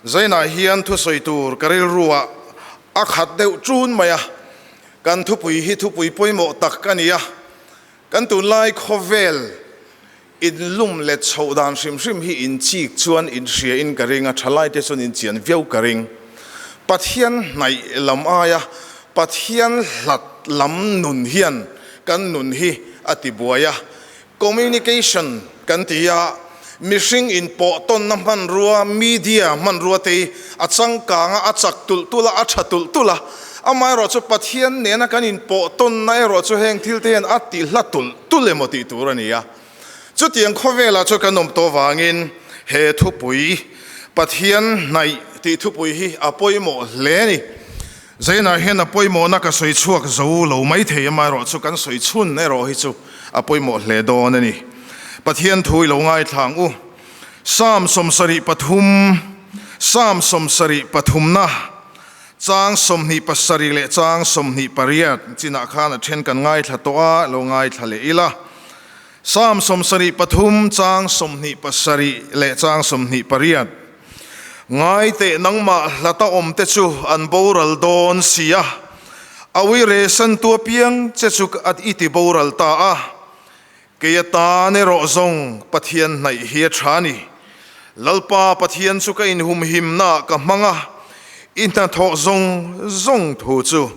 Zainah hian thusawi tur ka rilruah a khat deuh ṭun mai a, kan thupui hi thupui pawimawh tak a ni a, kan tunlai khawvel inlum let chhoh dan hrim hrim hi inchik chuan inhria in ka ring a, ṭhalaite chuan inchian viau ka ring. Pathian hnaih lam aia Pathian hlat lam nun hian kan nun hi a tibuai a, Communication kan ti a, mihring inpawh tawnna hmanrua, media hmanrua te hi a changkang a, a chak tulh tulh a, a tha tulh tulh a. Amaherawh chu Pathian nena kan inpawh tawnna erawh chu heng thil te hian a ti hla tulh tulh emaw tih tur a ni a. Chutiang khawvelah chu kan awm tawh vangin he thupui, Pathian hnaih tih thupui hi a pawimawh hle a ni. Zainah hian a pawimawhna ka sawi chhuak zo lo mai thei, amaherawh chu kan sawi chhun erawh hi chu a pawimawh hle dawn a ni. Pathian thu i lo ngaithla ang u. Psalm 73, Psalm 73na, chang 27 leh chang 28 chinah khan a then kan ngaithla tawh a, lo ngaithla leh ila. Psalm 73, chang 27 leh chang 28. Ngai teh nangmah hlata awm te chu an boral dawn si a, a ui resan tu apiang che chu i ti boral ta a. Kei atan erawh zawng Pathian hnaih hi a tha a ni. Lalpa Pathian chu ka inhumhimnaah ka hmang a, i hnathawh zawng zawng thu chu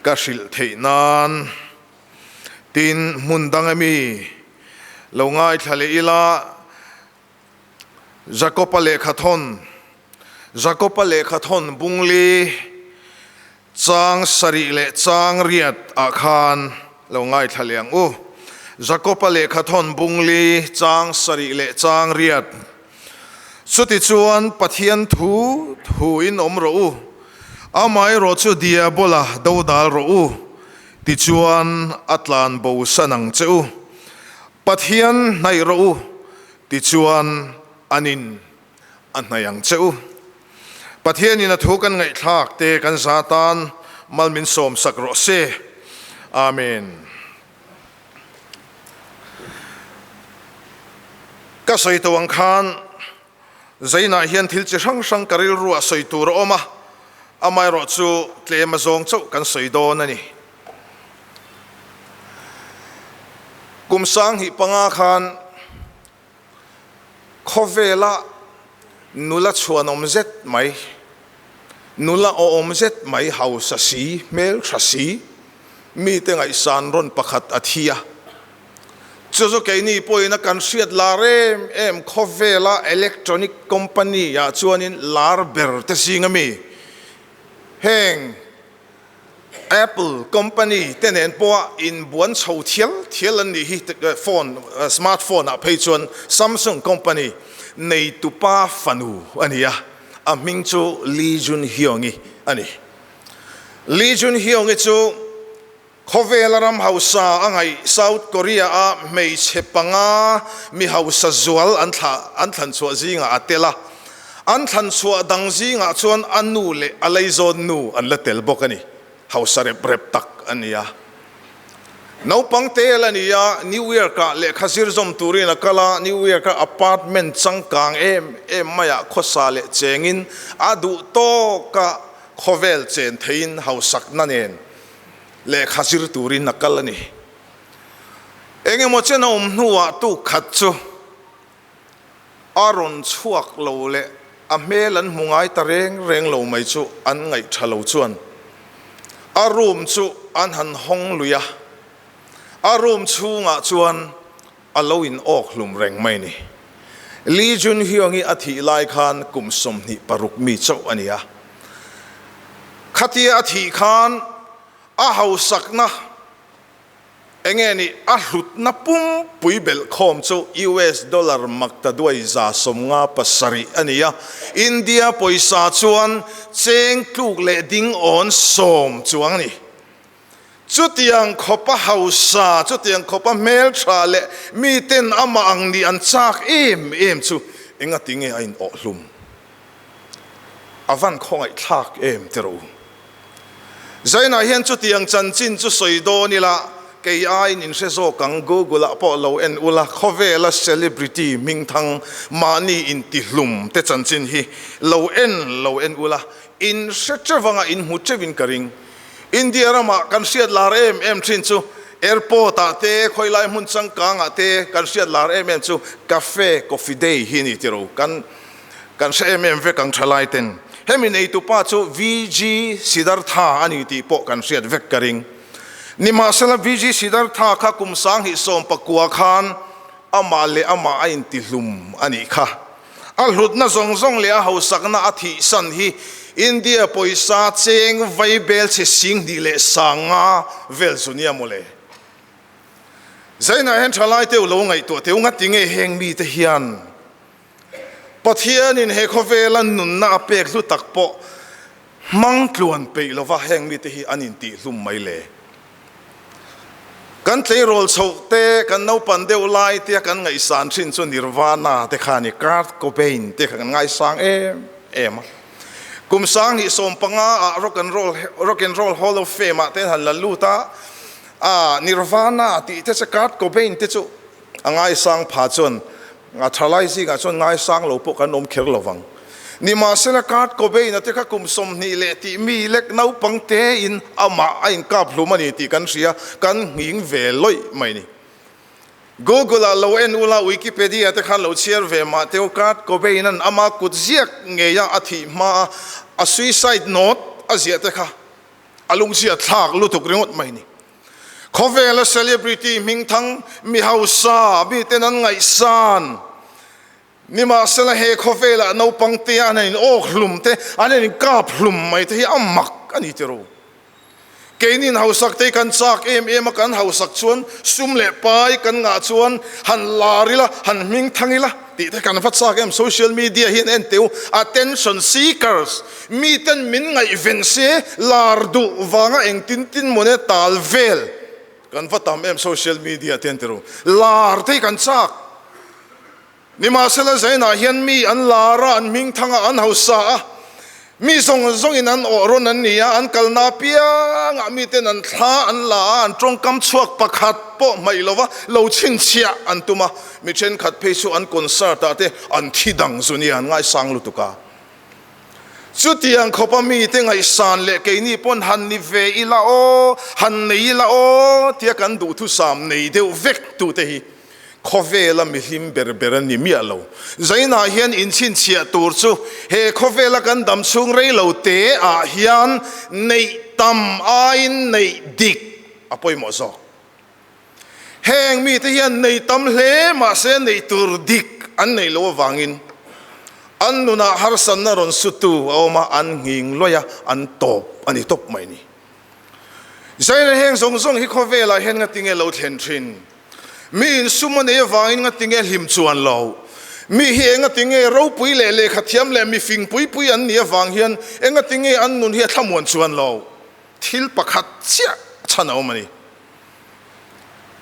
ka hrilh theih nan. Tin, hmun dang emi lo ngaithla leh ila, Jakob-a lehkhathawn, Jakob-a lehkhathawn bungli chang sarih leh chang riat ah khan lo ngaithla leh ang u. Jakob-a lehkhathawn bungli chang sarih leh chang riat. Chutichuan Pathian thu thu in awm rawh u, amaherawh chu Diabola dodal rawh u, tichuan a tlan bo san ang che u. Pathian hnaih rawh u, tichuan an in a hnaih ang che u. Pathianin a thu kan ngaihthlak te kan za tan mal min sawmsak rawh se. Amen. Ka sawi tawh ang khan Zainah hian thil chi hrang hrang ka rilruah sawi tur a awm a, amaherawh chu tlem a zawng chauh kan sawi dawn a ni. Kum 2005 khan khawvela nula chhuanawm zet mai, nula awhawm zet mai hausa si, hmeltha si, mite ngaihsan rawn pakhat a thi a. Chu chu keini pawhin a kan hriat lar em em khawvela electronic company ah chuanin lar ber te zing ami heng Apple company te nen pawha inbuan chho thial thial an nih hi phone smart phone ah phei chuan Samsung company neitupa fanu a ni a, a hming chu Lee Jun Hyung-i a ni. Lee Jun Hyung-i chu Khawvela ram hausa a ngaih South Korea-a hmeichhe panga mi hausa zual an thlah an thlan chhuah zingah a tel a, an thlan chhuah dang zingah chuan a nu leh a leizawn nu an la tel bawk a ni. Hausa rep rep tak a ni a. Naupang tel a ni a, New York-ah lehkha zir zawm turin a kal a, New York-a apartment changkang em em maiah khawsa leh chengin a duh tawka khawvel chen theiin hausakna nen Lehkha zir turin a kal a ni. Eng emaw chen a awm hnuah tuk khat chu a rawn chhuak lo leh a hmel an hmu ngai ta reng reng lo mai chu an ngaih tha lo chuan a room chu an han hawng lui a, a room chhungah chuan a lo in awk hlum reng mai ni. Lee Jun Hyung hi a thih lai khan kum 26 mi chauh a ni a. Khatia a thih khan a hausakna enge ni a hlutna pumpui belhkhawm chu US dollar maktaduai 57 a ni a. India pawisa chuan cheng tluk leh ding awn sawm chuang a ni. Chutiang khawpa hausa, chutiang khawpa hmeltha leh miten amah ang nih an chak em em chu engati nge a in awhhlum? A van khawngaihthlak em ti rawh u. Zainah hian chutiang chanchin chu sawi dawn ila Kei aiin in hre zawk ang, Google ah pawh lo en ula, khawvela celebrity hmingthang mahni intihlum te chanchin hi lo en lo en ula, in hre teuh anga in hmu teuhin ka ring. India ramah kan hriat lar em em thin chu airport ah te, khawilai hmun changkang ah te kan hriat lar em em chu Cafe Coffee Day hi a ni tiro, kan kan hre em em vek ang thalai ten. Hemi neitupa chu VG Siddhartha a ni tih pawh kan hriat vek ka ring. Nimahsela VG Siddhartha kha kum 2019 khan amah leh amah a intihlum a nih kha. A hlutna zawng zawng leh a hausakna a thihsan hi India pawisa cheng vai bel chhe 25,000 vel chu nia mawle. Zainah hian thalai teu lo ngaihtuah teu ngati nge heng mite hian Pathianin he khawvela nunna a pek hlu tak pawh hmang tluan peih lova heng mite hi an intihhlum mai le. Kan tleirawl chhoh te, kan naupan deuh lai tia kan ngaihsan thin chu Nirvana te kha a ni, Kurt Cobain te kha kan ngaisang em em a. Kum 2015 ah Rock and Roll, Rock and Roll Hall of Fame ah te an han la lut a, ah Nirvana tih te chu Kurt Cobain te chu a ngaisang pha chuan A thalai zingah chuan ngaisang lo pawh kan awm kher lo vang. Nimahsela Kurt Cobain-a te kha kum 20 leh tih mi lek naupang tein amah a inkap hlum a ni tih kan hria, kan nghing ve lawih mai ni. Google-ah lo en ula, Wikipedia te khan lo chhiar ve mah teu, Kurt Cobain-a'n ama kut ziak ngeia a thih hmaa a suicide note a ziah te kha a lungchhiat thlak lutuk ringawt mai ni. Khawvela celebrity hmingthang mi hausa miten an ngaihsan. Nimahsela he khawvelah naupang te an in awk hlum te, an in kap hlum mai te hi a mak a ni tiro. Keinin hausak te hi kan chak em em a, kan hausak chuan sum leh pai kan ngah chuan han lar ila, han hmingthang ila tih te kan va chak em. Social media hian en teu attention seekers Miten min ngaihven se lar duh vanga engtin tin mawne tal vel kan va tam em social media te an ti ru. Lar te hi kan chak. Nimahsela zainah hian mi an lar a, an hmingthang a, an hausa a, mi zawng zawngin an awh rawn an ni a, an kalna apiangah miten an thla an la a, an tawngkam chhuak pakhat pawh hmaih lova lo chhinchhiah an tum a, mi thenkhat phei chu an concert ah te an thi dang zu nia an ngaisang lutuk a. Chutiang khawpa mite ngaihsan leh keini pawn han ni ve ila aw, han nei ila aw tia kan duhthusam nei deuh vek tute hi khawvela mihlim ber ber a ni miah lo. Zainah hian inchhinchhiah tur chu he khawvela kan dam chhung rei lo te ah hian neih tam aiin neih dik a pawimawh zawk. Heng mite hian nei tam hle mahse neih tur dik an neih loh avangin an nunah harsatna rawn sutu a awm a, an nghing lawih a, an tawp a ni tawp mai ni. Zaina heng zawng zawng hi khawvelah hian ngatinge lo thlen thin? Mi insum a nei avangin ngatinge hlim chuan lo? Mi hi engatinge ropui leh lehkha thiam leh mifing pui pui an nih avang hian engatinge an nun hi a thlamuan chuan lo? Thil pakhat chiah chhan a awm a ni.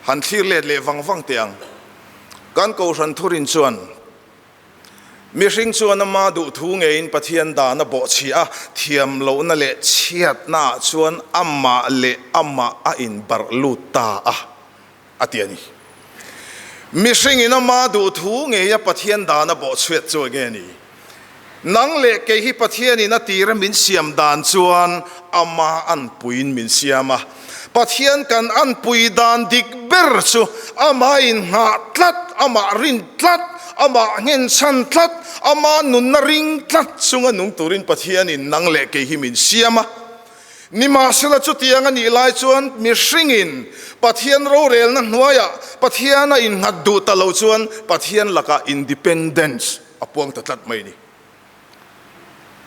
Han thlir let leh vang vang teh ang. Kan Kohhran thurin chuan, Mihring chuan ama duhthu ngeiin Pathian dan a bawhchhiah a, thiam lohna leh chhiatnaah chuan amah leh amah a inbarh lut ta a, a ti a ni. Mihringin ama duhthu ngeia Pathian dan a bawhchhiat chu enge ni? Nang leh kei hi Pathianin a tira min siam dan chuan ama anpuiin min siam a. Pathian kan anpui dan dik ber chu ama inngah tlat, amah rin tlat, amah nghenchhan tlat, ama nunna ring tlat chunga nung turin Pathianin nang leh kei hi min siam a. Nimahsela chutiang a nih lai chuan mihringin Pathian rorelna hnuaiah Pathiana innghat duh ta lo chuan Pathian lakah independence a puang ta tlat mai a ni.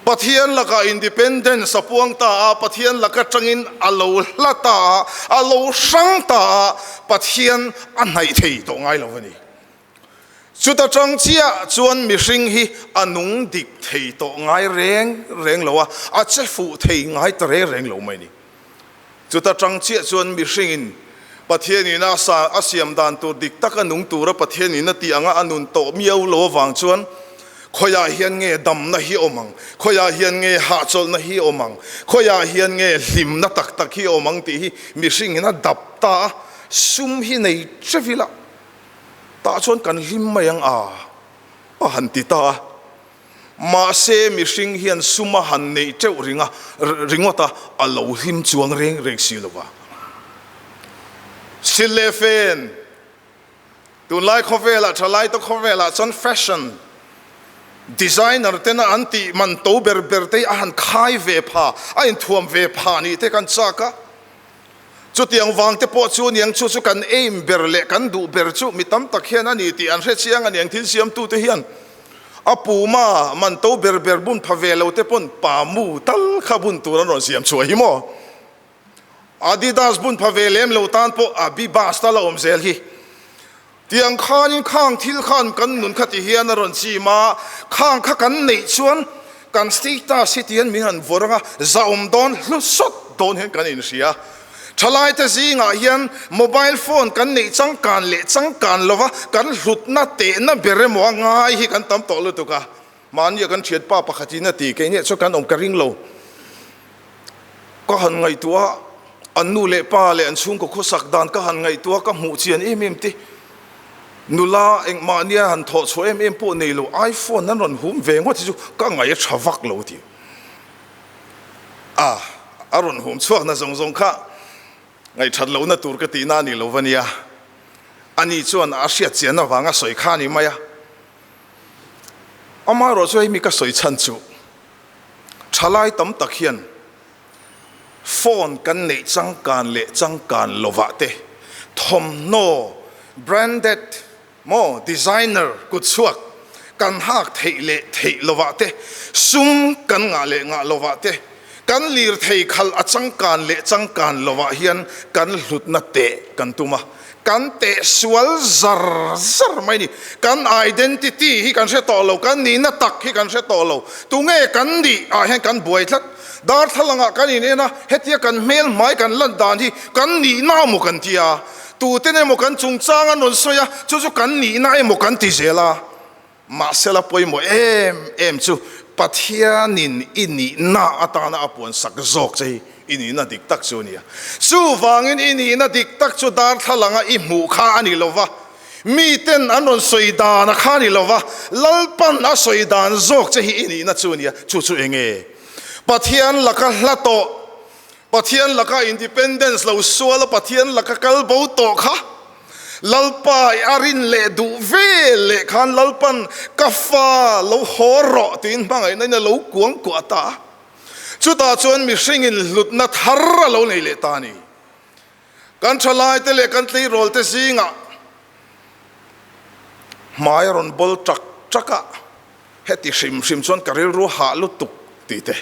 Pathian lakah independence a puang ta a, Pathian laka tangin a lo hla ta a, a lo hrang ta a, Pathian a hnaih thei tawh ngai lo a ni. Chuta tang chiah chuan mihring hi a nung dik thei tawh ngai reng reng lo a, a che fuh thei ngai ta reng reng lo mai a ni. Chuta tang chiah chuan mihringin Pathianin a sa a siam dan tur dik taka nung tura Pathianin a tih anga a nun tawh miau lo avang chuan khawiah hian nge damna hi awm ang, khawiah hian nge hahchawlhna hi awm ang, khawiah hian nge hlimna tak tak hi awm ang tih hi mihringin a dap ta a. Sum hi nei teuh ila, tah chuan kan hlim mai ang a, a han ti ta a. Mahse mihring hian sum a han neih teuh ringa ringawt a, a lo hlim chuang reng reng si lo va. Sil leh fen, tunlai khawvelah, thalai te khawvelah chuan fashion designer tena an tih man to ber ber te hi a han khai ve pha, a inthuam ve pha nih te kan chak a. Chutiang vang te pawh chu aniang chu chu kan aim ber leh kan duh ber chu mi tam tak hian a ni tih an hre chiang aniang thil siamtute hian a puma man to ber ber bun pha ve lo te pawn pa mu tal kha bun tur an rawn siam chhuah hi maw? Adidas bun pha ve lem lo tan pawh Abibas tal a awm zel hi. Tiang khanin khang thil khan kan nun kha ti hian a rawn chim a, khang kha kan neih chuan kan status hi tihian min han vawrh ang a, zahawm dawn hlu sawt dawn hian kan inhria. Thalaite zingah hian mobile phone kan neih changkan leh changkan lova kan hlutna tehna ber emaw a ngai hi kan tam tawh lutuk a, mahnia kan thianpa pakhatin a ti, keiniah chuan kan awm ka ring lo. Ka han ngaihtuah a, an nu leh pa leh an chhungkaw khawsak dan ka han ngaihtuah a, ka hmuh chian em em te, nula engmahnia han thawh chhuah em em pawh nei lo, iPhone an rawn hum ve ngawt hi chu ka ngaih a tha vak lo tih a, a rawn hum chhuakna zawng zawng kha ngaihthat lohna tur ka tihna a ni lo va nia, ani chuan a hriat chian avanga sawi kha a ni mai a, amaherawhchu hei mi ka sawi chhan chu. Thalai tam tak hian phone kan neih changkan leh changkan lovah te, thawmhnaw branded maw designer kutchhuak kan hak theih leh theih lovah te, sum kan ngah leh ngah lovah te, kan lirthei khalh a changkan leh changkan lovah hian kan hlutna teh kan tum a. Kan teh sual zar zar mai ni. Kan identity hi kan hre tawh lo, kan nihna tak hi kan hre tawh lo. Tunge kan nih ah hian kan buai tlat. Darthlalangah kan in en a, hetia kan hmel hmai kan lan dan hi kan nihna emaw kan ti a, tuten emaw kan chungchang an rawn sawi a, chu chu kan nihna emaw kan ti zel a. Mahsela pawimawh em em chu Pathianin i nihna atana a puansak zawk che hi i nihna dik tak chu a ni a. Chuvangin i nihna dik tak chu darthlalanga i hmuh kha a ni lo va, miten an rawn sawi dana kha a ni lo va, Lalpan a sawi dan zawk che hi i nihna chu a ni a. Chu chu eng nge? Pathian laka hla tawh, Pathian laka independence lo sual a, Pathian laka kal bo tawh kha, Lalpa i a rin leh duh ve leh khan Lalpan ka fa lo haw rawh tiin hmangaihna in a lo kuang kuah ta a. Chutah chuan mihringin hlutna thar a lo nei leh ta a ni. Kan thalaite leh kan tleirawlte zingah hmai a rawn bawl ṭak ṭak a. Heti hrim hrim chuan ka rilru hah lutuk tih te,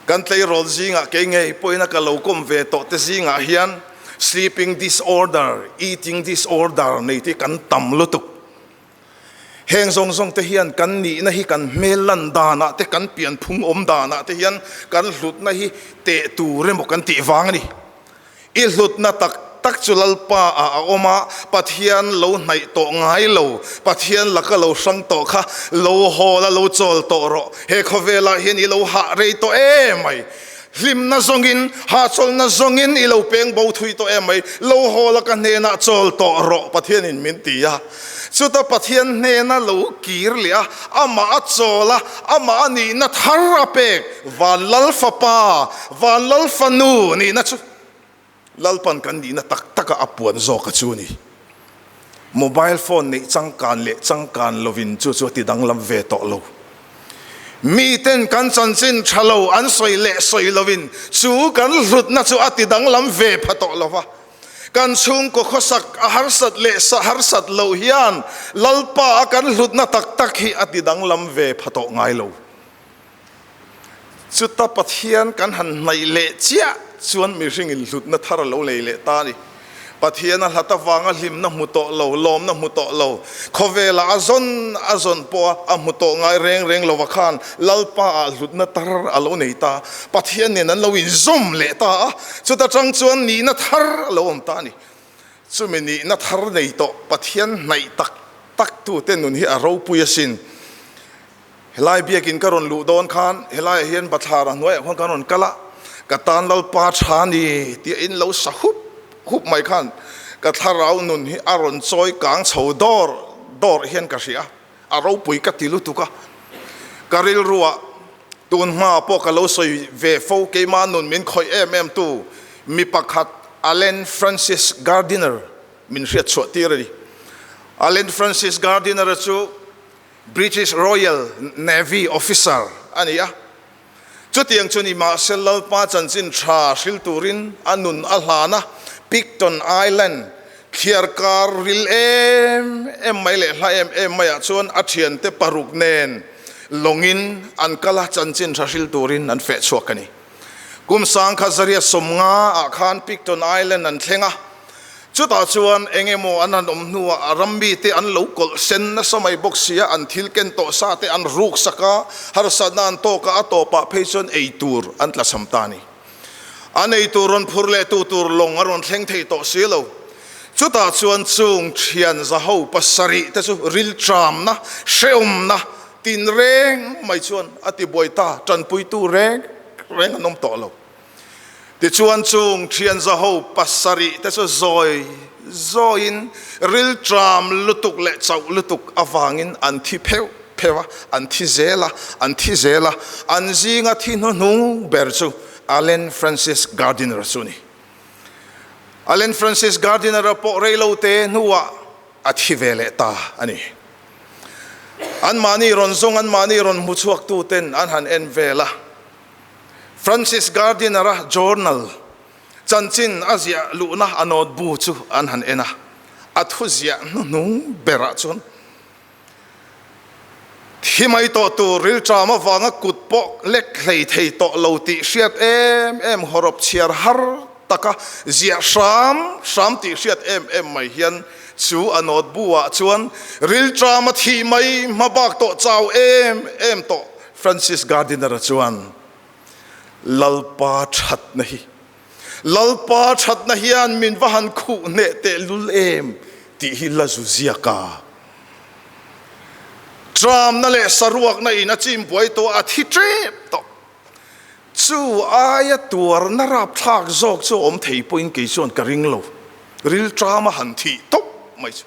kan tleirawl zingah kei ngei pawhin a ka lo kawm ve tawh te zingah hian sleeping disorder, eating disorder nei te kan tam lutuk. Heng zawng zawng te hian kan nihna hi kan hmel lan danah te, kan pianphung awm danah te hian kan hlutna hi teh tur emaw kan tih vang a ni. I hlutna tak tak chu Lalpa ah a awm a, Pathian lo hnaih tawh ngai lo, Pathian laka lo hrang tawh kha lo hawl a, lo chawl tawh rawh. He khawvelah hian i lo hah rei tawh em mai. Hlimna zawngin, hahchawlhna zawngin i lo peng bo thui tawh em mai. Lo hawl a ka hnenah chawl tawh rawh, Pathianin min ti a. Chuta Pathian hnena lo kir leh a, amah a chawl a, amah a nihna thar a pek, Van Lal Fapa, Van Lal Fanu nihna chu Lalpan kan nihna tak taka a puan zawk a chu a ni. Mobile phone neih changkan leh changkan lovin chu chu a ti danglam ve tawh lo. Miten kan chanchin tha lo an sawi leh sawi lovin chu kan hlutna chu a ti danglam ve pha tawh lo va. Kan chhungkaw khawsak a harsat leh sa harsat loh hian Lalpa a kan hlutna tak tak hi a ti danglam ve pha tawh ngai lo. Chuta Pathian kan han hnaih leh chiah chuan mihringin hlutna thar a lo nei leh ta a ni. Pathian a hlat avanga hlimna hmu tawh lo, lawmna hmu tawh lo, khawvelah a zawn a zawn pawha a hmu tawh ngai reng reng lova khan Lalpa ah hlutna tar a lo nei ta. Pathian nen an lo inzawm leh ta a, chuta tang chuan nihna thar a lo awm ta a ni. Chumi nihna thar nei tawh Pathian hnaih tak tak tute nun hi a ropui asin. Helai biakin ka rawn luh dawn khan helaiah hian bathlar a hnuaiah khuan kan rawn kal a, ka tan Lalpa tha ni tia in lo sa hup hup mai khan Ka thlarau nun hi a rawn chawi kang chho dawr dawr hian ka hria, a ropui ka ti lutuk a. Ka rilruah tun hma pawh ka lo sawi ve fo, keimah nun min khawih em em tu mi pakhat Allen Francis Gardiner min hriat chhuah tir a ni. Allen Francis Gardiner-a chu British Royal Navy officer a ni a. Chutiang chu ni mahse Lalpa chanchin tha hril turin a nun a hlan a, Picton Island thliarkar ril em em mai leh hla em em maiah chuan a thiante paruk nen lawngin an kal a, chanchin tha hril turin an feh chhuak a ni. Kum sangkhat zaria sawmnga ah khan Picton Island an thleng a, chutah chuan eng emaw an han awm hnuah a ram mite an lo kawlh sen nasa mai bawk sia, an thil ken tawh sa te an ruk sak a, harsatna an tawk a, a tawpah phei chuan ei tur an tla cham ta a ni. An ei tur rawn phur leh tu tur lawng a rawn thleng thei tawh si lo. Chutah chuan chung thian zaho pasarih te chu rilṭamna, hrehawmna, Tin reng mai chuan a ti buai ta, tanpuitu reng reng an awm tawh lo. Tichuan chung thianzaho pasarih te chu zawi zawiin rilṭam lutuk leh chauh lutuk avangin an thi pheuh pheuh a, an thi zel a, an thi zel a, an zinga thi hnuhnung ber chu Allen Francis Gardiner chu a ni. Allen Francis Gardiner-a pawh reilote hnuah a thi ve leh ta a ni. Anmahni rawn zawng, anmahni rawn hmu chhuaktu ten an han en vel a. Francis Gardiner-a journal, chanchin a ziah luhna a note bu chu an han en a. A thu ziah hnuhnung berah chuan thi mai tawh tur rilṭam avanga kut pawh lek hlei thei tawh lo tih hriat em em hawrawp chhiar har taka ziah hram hram tih hriat em em mai hian chu a note bu ah chuan rilṭam a thih mai hma bak tawh chau em em tawh Francis Gardiner-a chuan Lalpa thatna hi Lalpa thatna hian min va han khuh hneh teh lul em tih hi la zu ziak a. Ṭamna leh saruakna in a chim buai tawh a, a thi ṭep tawh. Chu aia tuarna rapthlak zawk chu a awm thei pawhin kei chuan ka ring lo. Rilṭam a han thih tawp mai chu.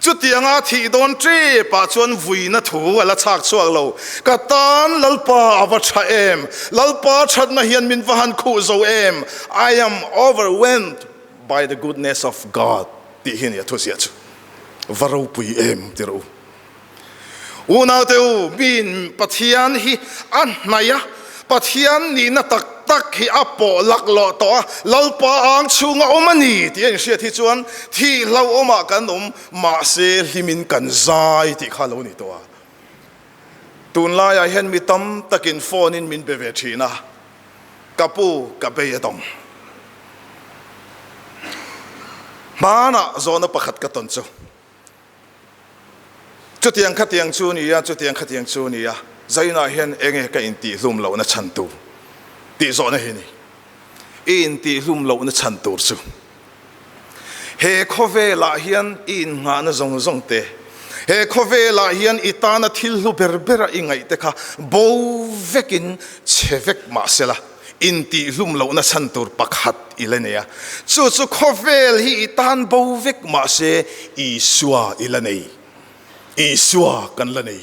Chutianga a thih dawn ṭepah chuan vuina thu a la chhak chhuak lo. Ka tan Lalpa a va ṭha em! Lalpa ṭhatna hian min va han khuh zo em! I am overwhelmed by the goodness of God tih hi a ni a thuziah chu. Va ropui em ti rawh u. Unaute u, miin Pathian hi a hnaih a, Pathian nihna tak tak hi a pawh laklawh tawh a, Lalpa ang chhunga awm a ni tih a inhriat hi chuan thih hlauhawmah kan awm, mahse hlimin kan zai tih kha a lo ni tawh a. Tunlaiah hian mi tam takin phone in min be ve thin a, ka pu ka bei a dawng. Hmanah zawhna pakhat ka tawn chu. Chutiang khatiang chu ni a, chutiang khatiang chu ni a, Zainah hian enge ka intihhlum lohna chhan tur tih zawhna hi ni. I intihhlum lohna chhan tur chu he khawvelah hian i innghahna zawng zawng te, he khawvelah hian i tana thil hlu ber bera i ngaih te kha bo vekin chhe vek mah sela, Intihhlum lohna chhan tur pakhat i la nei a, chu chu khawvel hi i tan bo vek mahse Isua i la nei. Isua kan la nei.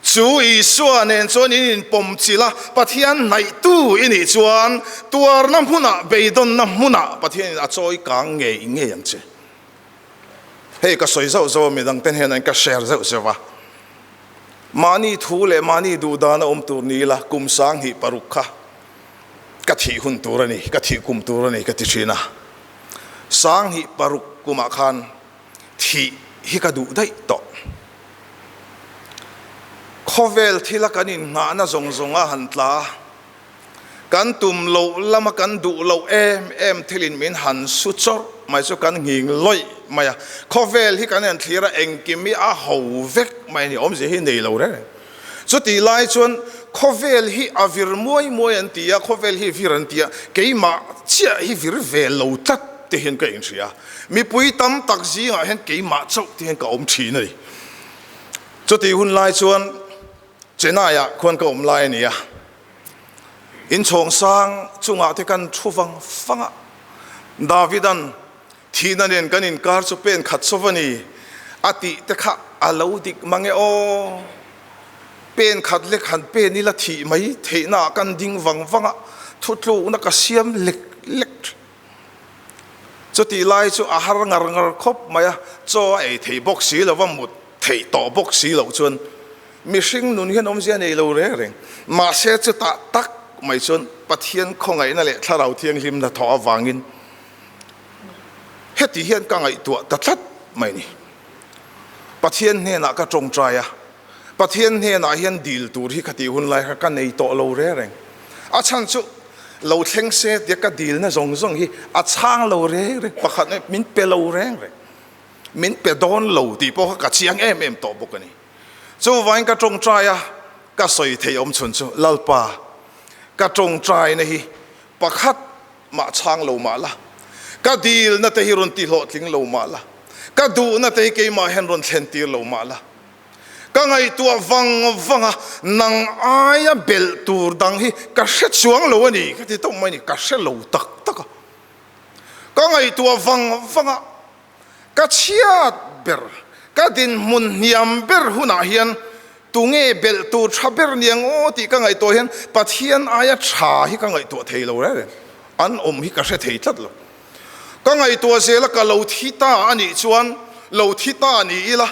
Chu Isua nen chuan in inpawm chilh a, Pathian hnaihtu i nih chuan tuarna hmunah, beidawnna hmunah Pathianin a chawi kang ngei ngei ang che. Hei ka sawi zauh zauh a, midangte hnenah ka share zeuh zeuh a. Mahni thu leh mahni duh dan a awm tur ni ila kum 26 kha ka thih hun tur a ni, ka thih kum tur a ni ka ti thin a. 26 kumah khan thih hi ka duh daih tawh. Khawvel thila kan innghahna zawng zawng a han tla a, kan tum loh lama kan duh loh em em thilin min han su chawrh mai chu kan nghing lawih mai a, khawvel hi kan en thlir a, engkim hi a ho vek mai a ni, awmzia hi nei lo reng reng. Chutih lai chuan khawvel hi a vir muai muai an ti a, khawvel hi vir an ti a, keimah chiah hi vir ve lo tlat te hian ka inhria a, mipui tam tak zingah hian keimah chauh te hian ka awm thin a ni. Chutih hun lai chuan Chennai-ah khuan ka awm lai a ni a, inchhawng sang chungah te kan thu vang vang a, Davidan. Thihna nen kan inkar chu pen khat chauh a ni a tih te kha a lo dik mang e aw. Pen khat lek han pen ila thih mai theihna ah kan ding vang vang a, thutlukna ka siam lek lek thin. Chutih lai chu a har ngar ngar khawp mai a, chaw a ei thei bawk si lo va, mut theih tawh bawk si loh chuan mihring nun hian awmzia nei lo reng reng. Mahse chutah tak mai chuan Pathian khawngaihna leh Thlarau Thianghlimna thawh avangin heti hian ka ngaihtuah ta tlat mai ni. Pathian hnenah ka tawngtai a, Pathian hnenah hian dil tur hi ka tih hun lai kha ka nei tawh lo reng reng. A chhan chu lo thleng se tia ka dilna zawng zawng hi a chhang lo reng reng, pakhat mai min pe lo reng reng, min pe dawn lo tih pawh kha ka chiang em em tawh bawk a ni. Chuvangin ka tawngtai a, ka sawi thei awm chhun chu Lalpa ka tawngtaina hi pakhat mah chhang lo mah la, ka dilna te hi rawn ti hlawhtling lo mah la, ka duhna te hi keimah hian rawn thlen tir lo mah la, ka ngaihtuah vang vang a, nang aia belh tur dang hi ka hre chuang lo a ni ka ti tawp mai a ni, ka hre lo tak tak a, ka ngaihtuah vang vang a, Ka chhiat ber, ka dinhmun hniam ber hunah hian tunge belh tur tha ber ni ang aw tih ka ngaihtuah hian Pathian aia tha hi ka ngaihtuah thei lo reng reng. An awm hi ka hre thei tlat lo. Ka ngaihtuah zela ka lo thi ta a nih chuan lo thi ta ni ila.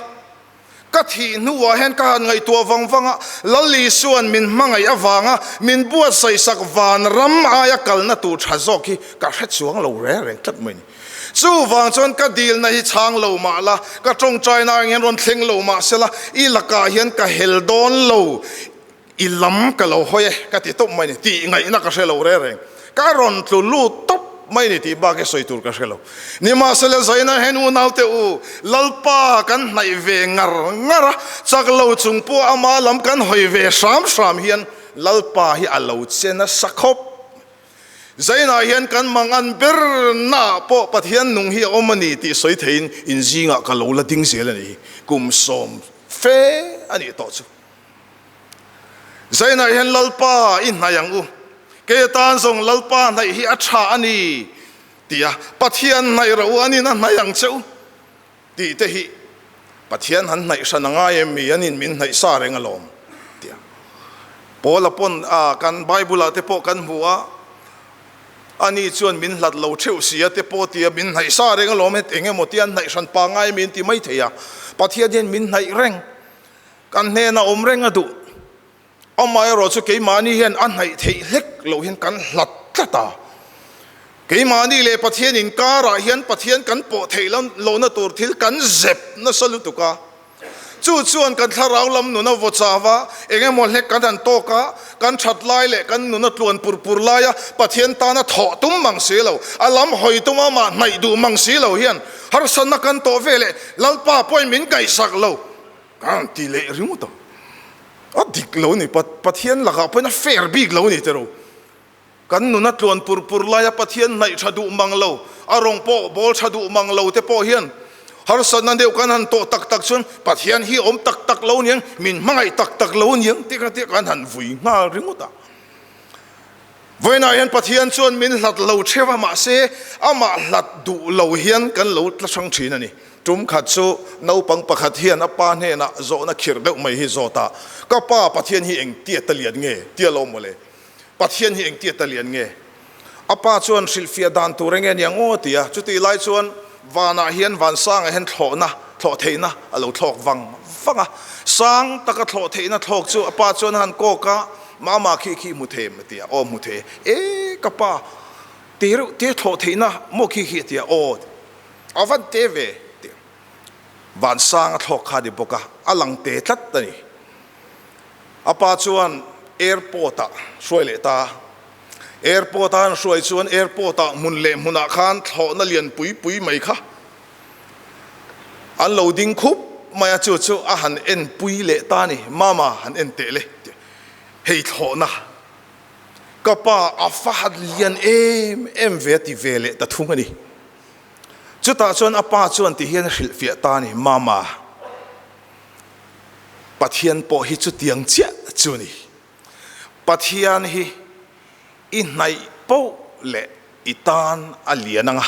Ka thih hnuah hian ka han ngaihtuah vang vang a, Lal Isua'n min hmangaih avanga min buatsaihsak vanram aia kalna tur tha zawk hi ka hre chuang lo reng reng tlat mai ni. Chuvang chuan ka dilna hi chhang lo mah la, ka tawngtaina ang hian rawn thleng lo mah sela, i lakah hian ka hel dawn lo, I lam ka lo hawi e ka ti tawp mai ni, tih ngaihna ka hre lo reng reng. Ka rawn tlu lut tawp mai ni tih bak hi sawi tur ka hre lo. Nimahsela Zaina hian unaute u, Lalpa kan hnaih ve ngar ngar a, chak lo chung pawh ama lam kan hawi ve hram hram hian Lalpa hi a lo che nasa khawp. Zaina hian kan mangan ber naah pawh Pathian nung hi a awm a ni tih sawi theiin inzingah ka lo la ding zel a ni hi, kum 10 fe a nih tawh chu. Zainah hian Lalpa i hnaih ang u, kei atan zawng Lalpa hnaih hi a tha a ni tia Pathian hnaih rawh u anin a hnaih ang che u tih te hi Pathian han hnaih hran a ngai em mi anin min hnaih sa reng alawm tia Paula pawn a kan Bible ah te pawh kan hmu a ani chuan min hlat lo theuh sia te pawh tia min hnaih sa reng alawm het eng emaw tia an hnaih hran pa ngai mi an ti mai thei a Pathian hian min hnaih reng Kan hnena awm reng a duh. Amaherawh chu keimahni hian a hnaih theih hlek loh hian kan hlat tlat a. Keimahni leh Pathian inkarah hian Pathian kan pawh theih lohna tur thil kan zep nasa lutuk a. Chu chuan kan thlarau lam nun a vaw chau a, eng emaw hlek kan han tawk a, kan that lai leh kan nun a tluan pur pur laia Pathian tana thawh tum mang si lo, a lam hawi tuma mah hnaih duh mang si lo hian harsatna kan tawh ve leh Lalpa pawhin min ngaihsak lo. Ka rawn ti leh ringawt a, a dik lo a ni, Pathian lakah pawhin a fair bik lo a ni tiraw. Kan nuna tluan pur pur laia Pathian hnaih tha duh mang lo, a rawng pawh bawl tha duh mang lo te pawh hian harsatna deuh kan han tawh tak tak chuan Pathian hi awm tak tak lo aniang, min hmangaih tak tak lo aniang tih kha tih kan han vui nghal ringawt a. Vawiinah hian Pathian chuan min hlat lo theuh a, mahse amah hlat duh lo hian kan lo tla hrang thin a ni. Tum khat chu naupang pakhat hian a pa hnenah zawhna khirh deuh mai hi zawt a, Ka pa, Pathian hi eng tia ta lian nge? Tia lo mawle. Pathian hi eng tia ta lian nge? A pa chuan hrilhfiah dan tur enge nia ngaw ti a, chutih lai chuan vanah hian vansangah hian thlawhna, thlawh theihna a lo thlawk vang vang a. Sang taka thlawh theihna thlawk chu a pa chuan a han kawk a, Mama khi khi hmu thei em? a ti a, Aw hmu thei e, e ka pa, te reuh te thlawh theihna maw khi khi a ti a, Aw a van te ve a ti a. Vansang a thlawk kha a ni bawk a, a lang te tlat a ni. A pa chuan airport ah hruai leh ta a, airport a an hruai chuan airport ah hmun leh hmunah khan thlawhna lian pui pui mai kha an lo ding khup mai a, chu chu a han en pui leh ta a ni, Mama han en teh le tih hei thlawhna ka pa a fa han lian em em ve a ti ve leh ta thung a ni. Chutah chuan a pa chuan ti hian a hrilhfiah ta a ni, Mama. Pathian pawh hi chutiang chiah chu ni. Pathian hi i hnaih poh leh i tan a lian ang a.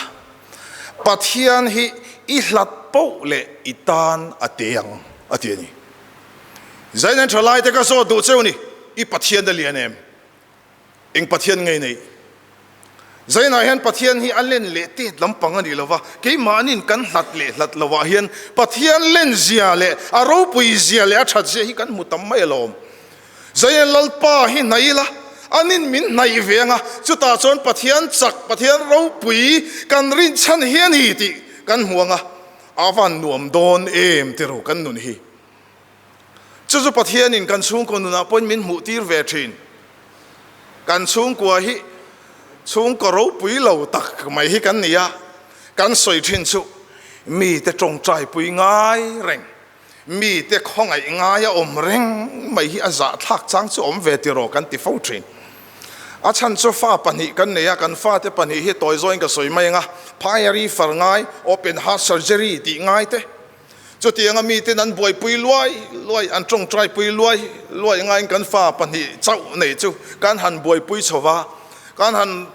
Pathian hi i hlat poh leh i tan a te ang, a ti a ni. Zainen thalaite ka zawt duh cheu ni, i Pathian a lian em? Eng Pathian nge nei? Zainah hian Pathian hi a len leh tet lampang a ni lo va, keimahnin kan hlat leh hlat lovah hian Pathian len zia leh a ropui zia leh a that zia hi kan hmu tam mai alawm. Zainen Lalpa hi hnaih ila, anin min hnaih ve anga, chutah chuan Pathian chak, Pathian ropui kan rinchhan hi a ni tih kan hmu anga, a van nuam dawn em ti ru kan nun hi. Chu chu Pathianin kan chhungkaw nunah pawhin min hmuhtir ve thin. Kan chhungkua hi chhungkaw ropui lo tak mai hi kan ni a, kan sawi thin chu mite tawngtaipui ngai reng, mite khawngaih ngai a awm reng mai hi a zahthlak chang chu awm ve tiraw kan ti fo thin. A chhan chu fa pahnih kan nei a, kan fate pahnih hi tawi zawin ka sawi mai ang a, phaiari far ngai, open heart surgery tih ngai te, Chutianga miten an buaipui luai luai, an tawngtaipui luai luai ngaiin kan fa pahnih chauh nei chu kan han buaipui chho va, kan han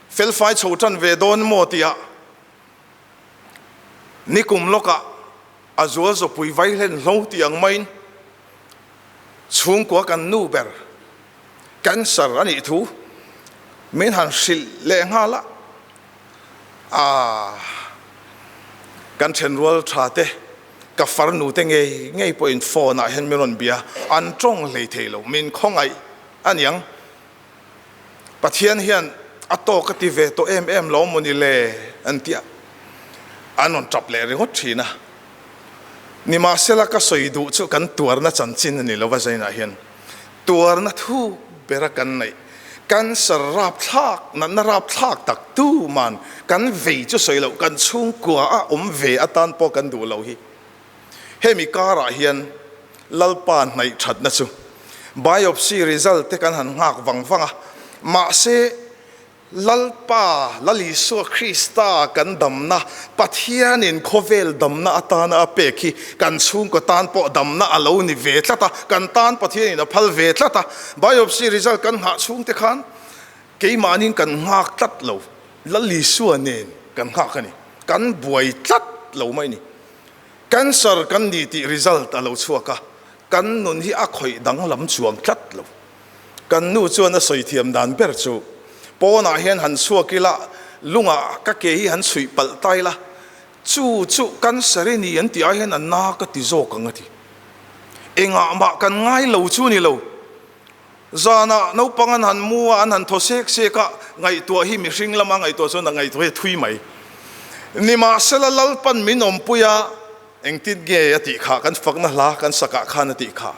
felfai chho tan ve dawn maw tihah nikum lawkah a zual zawpui vai hlen hlo tih ang maiin chhungkua kan nu ber cancer a nih thu min han hrilh leh nghal a. A, kan thenrual tha te, ka farnu te ngei ngei pawhin phone ah hian min rawn bia, an tawng hlei thei lo, min khawngaih a niang. Pathian hian a tawk a ti ve tawh em em lo maw ni le an tia, an rawn tap leh ringawt thin a. Nimahsela ka sawi duh chu kan tuarna chanchin a ni lo va zainah hian tuarna thuk bera kan neih cancer rapthlak natna rapthlak tak tuman kan vei chu sawi loh kan chhungkua a awm ve atan pawh kan duh lo hi. Hemi karah hian Lalpa hnaih thatna chu biopsy result te kan han nghak vang vang a, mahse Lalpa, Lal Isua Krista kan damna, Pathianin khawvel damna atana a pek hi kan chhungkaw tan pawh damna a lo ni ve tlat a, kan tan Pathianin a phal ve tlat a. Biopsy result kan nghah chhungte khan keimahnin kan nghak tlat lo, Lal Isua nen kan nghak a ni, kan buai tlat lo mai a ni. Cancer kan ni tih result a lo chhuak a, kan nun hi a khawih danglam chuang tlat lo. Kan nu chuan a sawi thiam dan ber chu, Pawnah hian han chhuak ila, lungah ka ke hi han chhuih palh ta ila, chu chu cancer i ni an tih ai hian a na ka ti zawk ang a ti. Engah mah kan ngai lo chu ni lo. Zanah naupang an han mu a, an han thaw sek sek a, ngaihtuah hi mihring lama ngaihtuah chuan a ngaihtuah hi a thui mai. Nimahsela Lalpan min awmpui a, engtin nge a tih kha, kan fakna hla kan sakah khan a tih kha.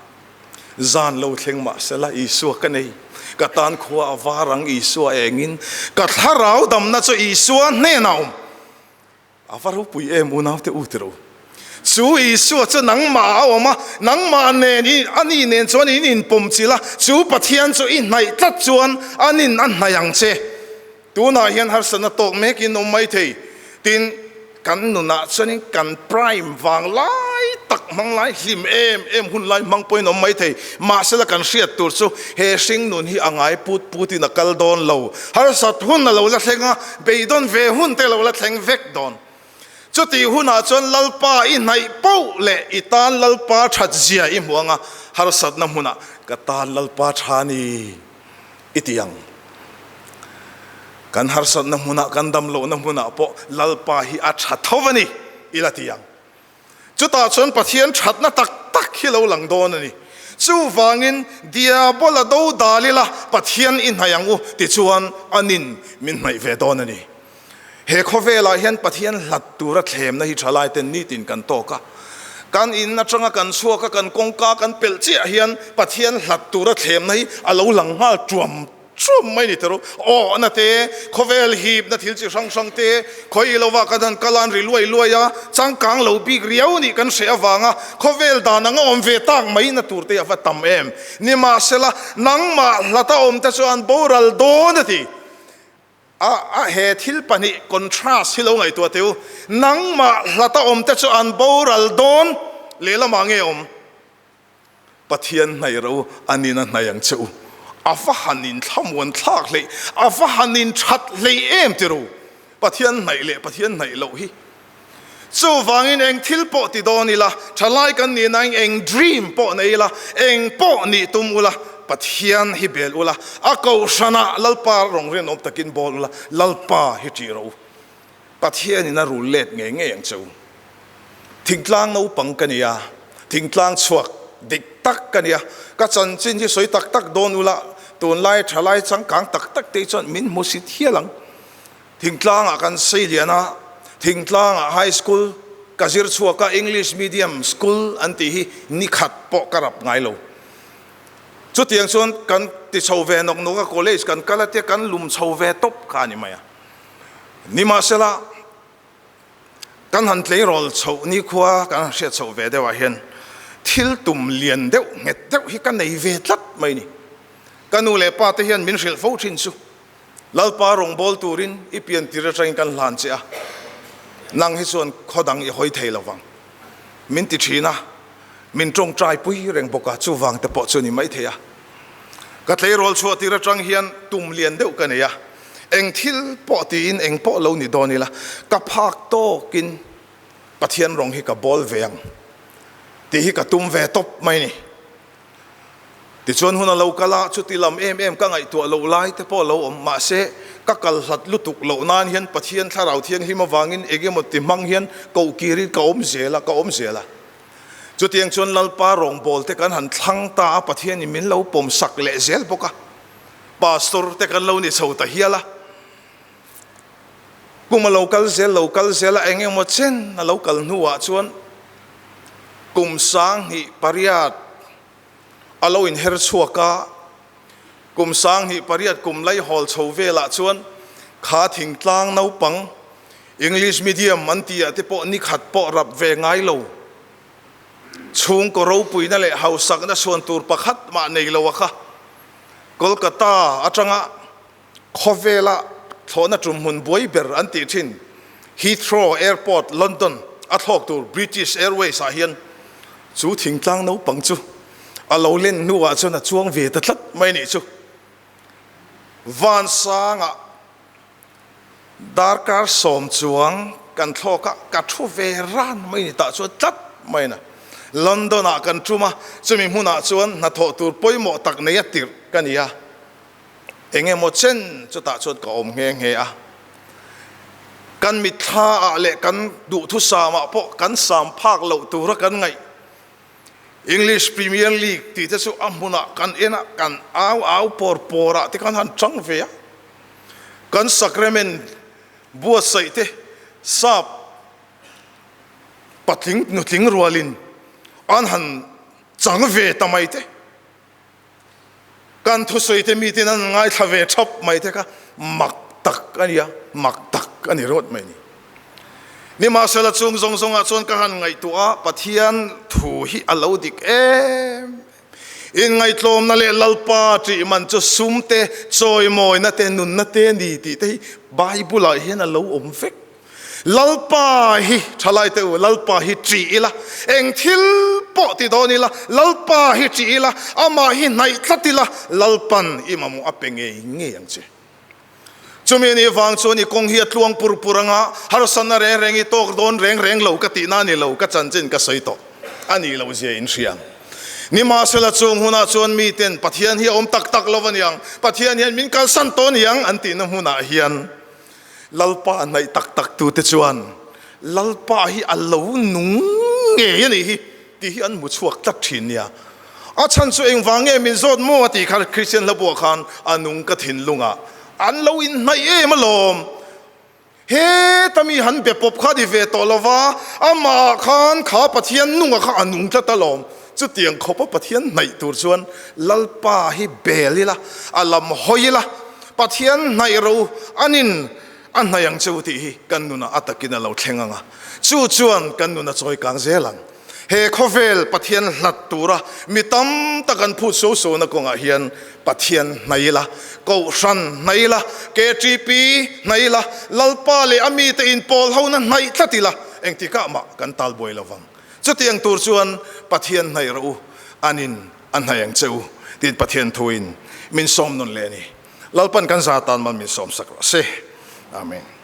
Zan lo thleng mah sela Isua ka nei, ka tan khua a var ang Isua engin, ka thlarau damna chu Isua hnenah a awm. A va ropui em unaute u tiro. Chu Isua chu nangmah a awm a, nangmah nen i ani nen chuan in inpawm chilh a, chu Pathian chu i hnaih tlat chuan anin a hnaih ang che. Tunah hian harsatna tawk mekin awm mai thei. Tin, kan nunah chuanin kan prime vang lai tak hmang lai hlim em em hun lai hmang pawhin awm mai thei. Mahsela kan hriat tur chu he hring nun hi a ngai put putin a kal dawn lo. Harsat hun a lo la thleng a, beidawn ve hun te a lo la thleng vek dawn. Chutih hunah chuan Lalpa i hnaih poh leh i tan Lalpa that zia i hmu anga harsatna hmunah ka tan Lalpa tha ni. I ti ang. Kan harsatna hmunah, kan damlohna hmunah pawh Lalpa hi a tha tho a ni, i la ti ang. Chutah chuan Pathian thatna tak tak hi lo lang dawn a ni. Chuvangin, Diabola do dal ila Pathian i hnaih ang u, tichuan anin min hnaih ve dawn a ni. He khawvelah hian Pathian hlat tura thlemna hi thalai ten nitin kan tawk a. Kan in atanga kan chhuak a, kan kawngka kan pelh chiah hian Pathian hlat tura thlemna hi a lo lang nghal tuam tuam mai ni tero. Awhna te, khawvel hipna thil chi hrang hrang te, khawi lova kan han kal a an ri luai luai a, changkang lo bik riau nih kan hreh avanga khawvel dan anga awm ve tak mai na tur te a va tam em. Nimahsela, nangmah hlata awm te chuan boral dawn a ti. A a he thil pahnih contrast hi lo ngaihtuah teh u. Nangmah hlata awm te chu an boral dawn lehlamah nge awm? Pathian hnaih ro a nin a hnaih ang che u. A va han in thlamuan thlak hleih, a va han in that hleih em ti ro. Pathian hnaih leh Pathian hnaih loh hi. Chuvangin eng thil pawh ti dawn ila, thalai kan nih nain eng dream pawh nei ila, eng pawh nih tum ula, Pathian hi bel ula, a kohhranah Lalpa rawng rinawm takin bawl ula, Lalpa hi ṭih rawh u. Pathianin a rul let ngei ngei ang che u. Thingtlang naupang ka ni a, thingtlang chhuak dik tak ka ni a, ka chanchin hi sawi tak tak dawn ula, tunlai thalai changkang tak tak te hi chuan min hmu si thial ang. Thingtlangah kan sei lian a, thingtlangah high school ka zir chhuak a, English medium school an tih hi nikhat pawh ka rap ngai lo. Chutiang chuan kan ti chho ve nawk nawk a, college kan kal a tia kan lum chho ve tawp kha a ni mai a. Nimahsela, kan han tleirawl chhoh nikhua kan han hriat chhoh ve deuhah hian thil tum lian deuh nghet deuh hi ka nei ve tlat mai ni. Ka nu leh pa te hian min hrilh fo thin chu, Lalpa rawngbâwl turin i pian tir atangin kan hlan che a, nang hi chuan khaw dang i hawi thei lo vang. Min ti thin a, min tawngtai pui reng bawk a, chuvang te pawh chu ni maithei a. Ka tleirawl chhuah tir atang hian tum lian deuh ka nei a, eng thil pawh tiin eng pawh lo ni dawn ila, ka phak tawkin Pathian rawng hi ka bawl ve ang tih hi ka tum ve tawp mai ni. Tichuan hun a lo kal a, chuti lam em em ka ngaihtuah loh lai te pawh a lo awm. Mahse, ka kal hlat lutuk loh nan hian Pathian Thlarau Thianghlim avangin eng emaw ti hmang hian koh kirin ka awm zel a, ka awm zel a. Chutiang chuan Lalpa rawngbâwl te kan han thlang ta a, Pathianin min lo pawm sak leh zel bawk a. Pastor te kan lo ni chho ta hial a. Kum a lo kal zel, lo kal zel a, eng emaw chen a lo kal hnuah chuan kum 18 a lo inher chhuak a. Kum 28 kum laihawl chho velah chuan kha thingtlang naupang English medium an tih ah te pawh nikhat pawh rap ve ngai lo. Chhungkaw ropuina leh hausakna chhuan tur pakhat mah nei lo a kha Kolkata atanga khawvela thlawhna tum hmun buai ber an tih thin Heathrow Airport, London a thlawk tur British Airways ah hian chu thingtlang naupang chu a lo len hnuah chuan a chuang ve ta tlat mai nih chu. Vansangah Darkar sawm chuang kan thlawk a, ka thu ve ran mai ni tah chuan tlat mai na. London ah kan tum a, chumi hmunah chuan hnathawh tur pawimawh tak nei a tirh ka ni a. Eng emaw chen chutah chuan ka awm nghe nghe a. Kan mitthla ah leh kan duhthusam ah pawh kan sam phak loh tura kan ngaih English Premier League tih te chu a hmunah kan en a, kan au au pawr pawr ah te khan han chang ve a. Kan sacrament buatsaih te sap patling nutling rualin an han chang ve ta mai te. Kan thusawi te miten an ngaithla ve thap mai te kha mak tak a nia, mak tak a ni rawt mai ni. Nimahsela chung zawng zawngah chuan ka han ngaihtuah a, Pathian thu hi a lo dik em. Inngaihtlawmna leh Lalpa ṭih man chu sum te, chawimawina te, nunna te a ni tih te hi Bible-ah hian a lo awm vek. Lalpa hi thalai teh u, Lalpa hi ṭih ila, eng thil pawh ti dawn ila, Lalpa hi ṭih ila, amah hi hnaih tlat ila, Lalpan i mamawh a pe ngei ngei ang che. Chumi anih vang chuan i kawng hi a tluang pur pur anga, harsatna reng reng i tawk dawn reng reng lo ka tihna a ni lo, ka chanchin ka sawi tawh a nih loh zia in hria ang. Nimahsela chung hunah chuan miten Pathian hi a awm tak tak lo a niang, Pathian hian min kalsan tawh a niang an tihna hmunah hian Lalpa hnaih tak tak tute chuan Lalpa hi a lo nung ngei a nih hi tih hi an hmu chhuak tlat thin nia. A chhan chu engvang nge min zawt maw a tih kha Kristian hlabuah khan a nung ka thinlungah an lo inhnaih em alawm. Heta mi han be pawp kha ni ve tawh lova, amah khan kha Pathian nunga kha a nung tlat alawm. Chutiang khawpa Pathian hnaih tur chuan Lalpa hi bel ila, a lam hawi ila, Pathian hnaih ro anin a hnaih ang che u tih hi kan nunah a takin a lo thleng ang a, chu chuan kan nun a chawi kang zel ang. He khawvel Pathian hlat tura mi tam tak an phut so sona kawngah hian Pathian hnaih ila, Kohhran hnaih ila, KTP hnaih ila, Lalpa leh a mite inpawl hona hnaih tlat ila, engtikah mah kan talbuai lo vang. Chutiang tur chuan Pathian hnaih rawh u, anin a hnaih ang che u, tiin Pathian thuin min sawm nawn leh a ni. Lalpan kan za tan mal min sawm sak rawh se. Amen.